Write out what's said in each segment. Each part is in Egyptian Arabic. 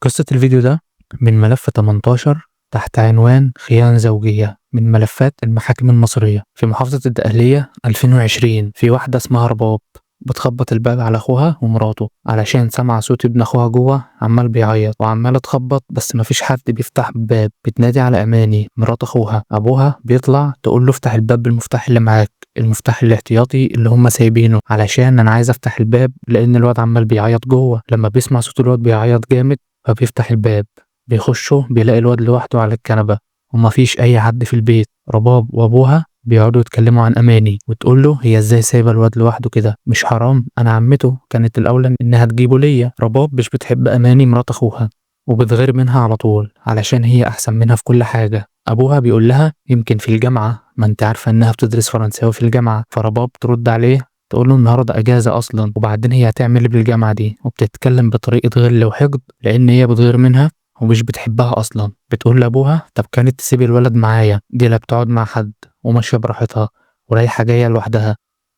قصة الفيديو ده من ملف 18 تحت عنوان خيانة زوجية من ملفات المحاكم المصرية في محافظة الدقهلية 2020. في واحدة اسمها رباب بتخبط الباب على اخوها ومراته علشان سمع صوت ابن اخوها جوه عمال بيعيط وعمال تخبط، بس مفيش حد بيفتح الباب. بتنادي على اماني مرات اخوها، ابوها بيطلع تقول له افتح الباب بالمفتاح اللي معاك، المفتاح الاحتياطي اللي هم سايبينه، علشان انا عايز افتح الباب لان الواد عمال بيعيط جوه. لما بيسمع صوت الواد بيعيط جامد فبيفتح الباب، بيخشوا بيلاقي الواد لوحده على الكنبة ومفيش اي حد في البيت. رباب وابوها بيقعدوا يتكلموا عن اماني وتقول له هي ازاي سايبه الواد لوحده كده، مش حرام؟ انا عمته كانت الاولى انها تجيبه ليا. رباب مش بتحب اماني مرات اخوها وبتغير منها على طول علشان هي احسن منها في كل حاجة. ابوها بيقول لها يمكن في الجامعة، ما انت عارفه انها بتدرس فرنساوي في الجامعة. فرباب ترد عليه تقول له النهارده اجازه اصلا، وبعدين هي هتعمل ايه بالجامعة دي؟ وبتتكلم بطريقة غل وحقد لان هي بتغير منها ومش بتحبها اصلا. بتقول لابوها طب كانت تسيب الولد معايا، دي لا بتقعد مع حد وماشية براحتها ورايحه جاية لوحدها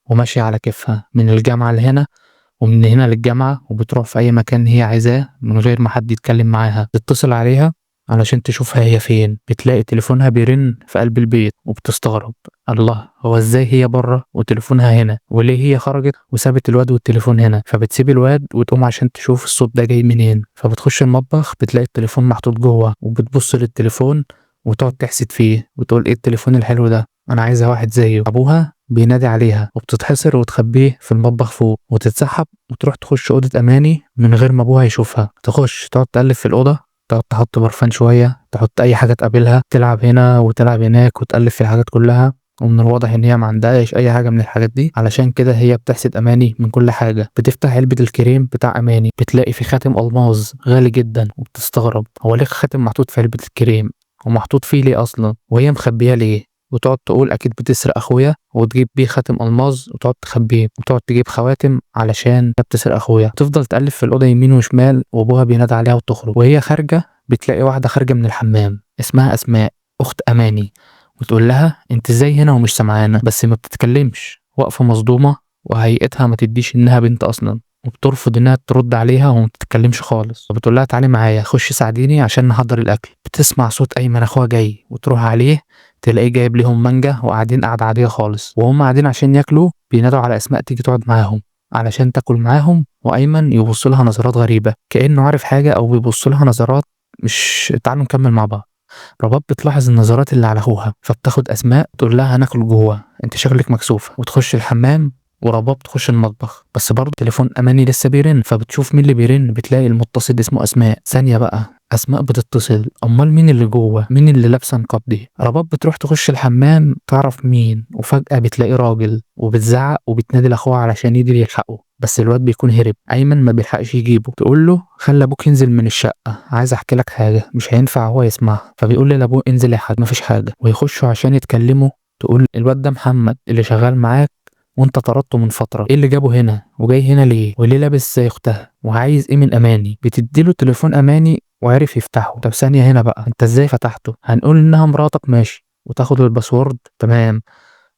وماشية على كيفها من الجامعة لهنا ومن هنا للجامعة، وبتروح في اي مكان هي عايزاه من غير ما حد يتكلم معاها. تتصل عليها علشان تشوفها هي فين، بتلاقي تليفونها بيرن في قلب البيت وبتستغرب، الله هو ازاي هي بره وتليفونها هنا؟ وليه هي خرجت وسابت الواد والتليفون هنا؟ فبتسيب الواد وتقوم عشان تشوف الصوت ده جاي منين. فبتخش المطبخ بتلاقي التليفون محطوط جوه، وبتبص للتليفون وتقعد تحسد فيه وتقول ايه التليفون الحلو ده، انا عايزه واحد زيه. ابوها بينادي عليها وبتتحصر وتخبيه في المطبخ فوق، وتتسحب وتروح تخش اوضة اماني من غير ما ابوها يشوفها. تخش تقعد تقلب في الاوضة، تقعد تحط برفان شوية، تحط اي حاجة تقابلها، تلعب هنا وتلعب هناك وتقلب في الحاجات كلها. ومن الواضح ان هي ما عندهاش اي حاجة من الحاجات دي، علشان كده هي بتحسد اماني من كل حاجة. بتفتح علبة الكريم بتاع اماني بتلاقي في خاتم الماظ غالي جدا، وبتستغرب هو ليه خاتم محطوط في علبة الكريم ومحطوط فيه ليه اصلا، وهي مخبيه ليه؟ وتقعد تقول اكيد بتسرق اخويا وتجيب بيه خاتم الماظ وتقعد تخبيه، وتقعد تجيب خواتم علشان بتسرق اخويا. تفضل تقلب في الاوضة يمين وشمال وابوها بينادي عليها وتخرج. وهي خارجه بتلاقي واحدة خارجه من الحمام اسمها اسماء اخت اماني، وتقول لها انت ازاي هنا ومش سامعانا؟ بس ما بتتكلمش، واقفة مصدومة وهيئتها ما تديش انها بنت اصلا، وبترفض انها ترد عليها وما بتتكلمش خالص. فبتقول لها تعالي معايا خشي ساعديني عشان نحضر الاكل. بتسمع صوت ايمن اخوها جاي وتروح عليه تلاقيه جايب لهم مانجا وقاعدين قعدة عادية خالص. وهم قاعدين عشان ياكلوا بينادوا على اسماء تيجي تقعد معاهم علشان تاكل معاهم، وايمن يبص لها نظرات غريبة كانه عارف حاجة او بيبص لها نظرات مش. تعالوا نكمل مع بعض. رباب بتلاحظ النظرات اللي على اخوها، فبتاخد اسماء تقول لها هناكل جوه انت شكلك مكسوفه، وتخش الحمام. ورباب تخش المطبخ، بس برضه تليفون اماني لسه بيرن، فبتشوف مين اللي بيرن، بتلاقي المتصل اسمه اسماء. ثانية بقى، اسماء بتتصل، امال مين اللي جوه؟ مين اللي لابسه نقاب دي؟ رباب بتروح تخش الحمام تعرف مين، وفجاة بتلاقي راجل وبتزعق وبتنادي لاخوها علشان يجري يلحقه، بس الواد بيكون هرب. ايمن ما بيلحقش يجيبه، تقول له خلي ابوك ينزل من الشقة عايز احكي لك حاجة مش هينفع هو يسمعها. فبيقول لابوه انزل يا حاج مفيش حاجة، ويخشوا عشان يتكلموا. تقول الواد ده محمد اللي شغال معاك وانت طردته من فترة، ايه اللي جابه هنا وجاي هنا ليه وليه لابس زي اختها وعايز ايه من اماني؟ بتديله تليفون اماني وعرف يفتحه. طب ثانية هنا بقى، انت ازاي فتحته؟ هنقول انها مراتك ماشي وتاخد ال password تمام،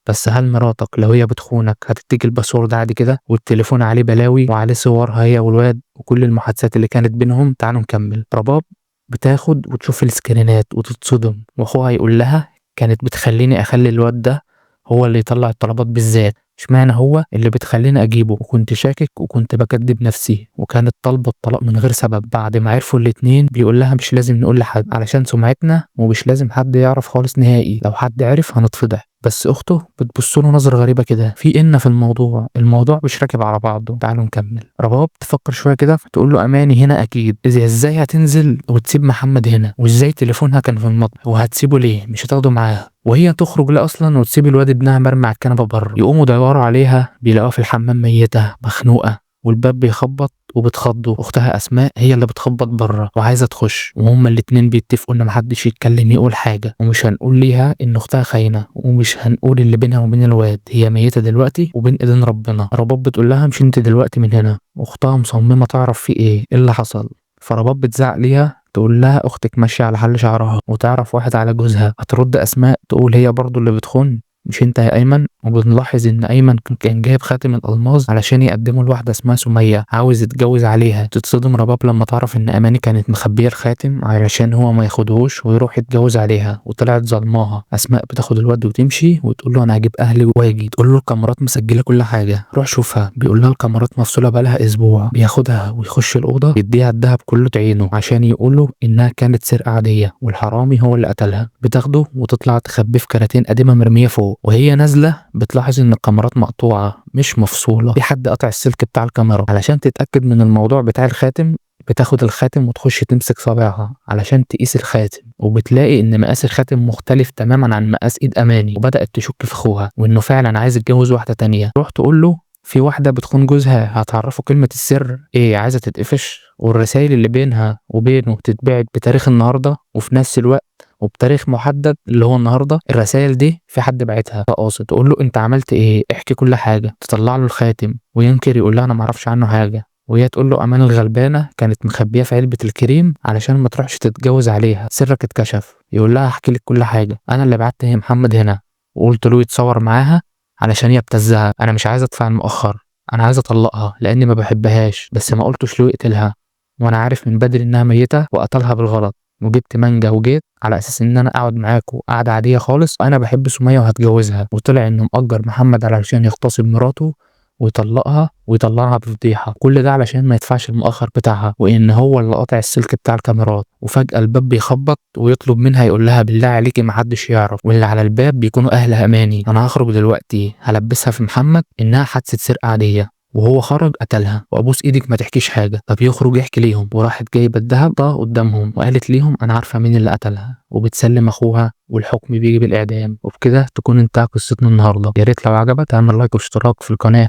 بس هل مراتك لو هي بتخونك هتديك ال password عادي كده والتليفون عليه بلاوي وعليه صورها هي والواد وكل المحادثات اللي كانت بينهم؟ تعالوا نكمل. رباب بتاخد وتشوف السكرينات وتتصدم، واخوها يقول لها كانت بتخليني اخلي الواد ده هو اللي يطلع الطلبات بالذات، اشمعنى هو اللي بتخليني اجيبه؟ وكنت شاكك وكنت بكدب نفسي، وكانت طالبه الطلاق من غير سبب. بعد ما عرفوا الاتنين بيقول لها مش لازم نقول لحد علشان سمعتنا، ومش لازم حد يعرف خالص نهائي، لو حد عرف هنتفضح. بس اخته بتبص له نظره غريبة كده، في ان في الموضوع، الموضوع مش راكب على بعضه. تعالوا نكمل. رباب تفكر شوية كده تقول له اماني هنا اكيد، اذا ازاي هتنزل وتسيب محمد هنا؟ وازاي تليفونها كان في المطبخ وهتسيبه ليه؟ مش هتاخده معاها؟ وهي تخرج لا اصلا وتسيب الواد ابنها مرمي على الكنبة بره. يقوموا يدوروا عليها بيلاقوها في الحمام ميته مخنوقه، والباب بيخبط وبتخضه. اختها اسماء هي اللي بتخبط بره وعايزه تخش، وهما الاتنين بيتفقوا ان محدش يتكلم يقول حاجة، ومش هنقول ليها ان اختها خاينه، ومش هنقول اللي بينها وبين الواد، هي ميته دلوقتي وبين ايدين ربنا. رباب بتقول لها مش انت دلوقتي من هنا، واختها مصممه تعرف في ايه، ايه اللي حصل. فرباب بتزعق ليها تقول لها اختك ماشية على حل شعرها وتعرف واحد على جوزها. هترد اسماء تقول هي برضو اللي بتخون، مش انت يا ايمن؟ وبنلاحظ ان ايمن كان جايب خاتم الالماظ علشان يقدمه لواحدة اسمها سميه، عاوز يتجوز عليها. تتصدم رباب لما تعرف ان اماني كانت مخبيه الخاتم علشان هو ما ياخدهوش ويروح يتجوز عليها، وطلعت ظلماها. اسماء بتاخد الواد وتمشي وتقول له انا هجيب اهلي واجي. تقول له الكاميرات مسجله كل حاجة، روح شوفها. بيقول لها الكاميرات مفصوله بقالها اسبوع. بياخدها ويخش الاوضة يديها الذهب كله تعينه عشان يقولوا انها كانت سرقه عادية والحرامي هو اللي قتلها. بتاخده وتطلع تخبيه في كراتين قديمة مرمية فوق، وهي نازله بتلاحظ ان الكاميرات مقطوعة مش مفصوله، في حد قطع السلك بتاع الكاميرا. علشان تتاكد من الموضوع بتاع الخاتم بتاخد الخاتم وتخش تمسك صابعها علشان تقيس الخاتم، وبتلاقي ان مقاس الخاتم مختلف تماما عن مقاس ايد اماني. وبدات تشك في اخوها وانه فعلا عايز يتجوز واحدة تانية. تروح تقول له في واحدة بتخون جوزها، هتعرفه كلمة السر ايه؟ عايزه تتقفش. والرسائل اللي بينها وبينه تتبعت بتاريخ النهارده وفي نفس الوقت وبتاريخ محدد اللي هو النهارده. الرسائل دي في حد بعتها قاصد. تقول له انت عملت ايه؟ احكي كل حاجة. تطلع له الخاتم وينكر، يقول لها انا ما اعرفش عنه حاجة. وهي تقول له امان الغلبانه كانت مخبيه في علبة الكريم علشان ما تروحش تتجوز عليها، سرك اتكشف. يقول لها احكي لك كل حاجة، انا اللي بعت محمد هنا وقلت له يتصور معاها علشان يبتزها، انا مش عايز ادفع المؤخر، انا عايز اطلقها لاني ما بحبهاش، بس ما قلتش له يقتلها، وانا عارف من بدري انها ميته وقتلها بالغلط، وجبت مانجا وجيت على اساس ان انا اقعد معاكم قعدة عادية خالص، انا بحب سميه وهتجوزها. وطلع انه مأجر محمد علشان يغتصب مراته ويطلقها ويطلعها بفضيحه، كل ده علشان ما يدفعش المؤخر بتاعها، وان هو اللي قاطع السلك بتاع الكاميرات. وفجاة الباب بيخبط ويطلب منها، يقول لها بالله عليكي ما حدش يعرف، واللي على الباب بيكونوا اهل اماني، انا هخرج دلوقتي هلبسها في محمد انها حادثه سرقه عادية، وهو خرج قتلها، وابوس ايدك ما تحكيش حاجة. طب يخرج يحكي ليهم. وراحت جايبه الذهب ده قدامهم وقالت ليهم انا عارفه مين اللي قتلها، وبتسلم اخوها، والحكم بيجي بالاعدام. وبكده تكون انتهى قصتنا النهارده. يا ريت لو عجبك تعمل لايك واشتراك في القناة.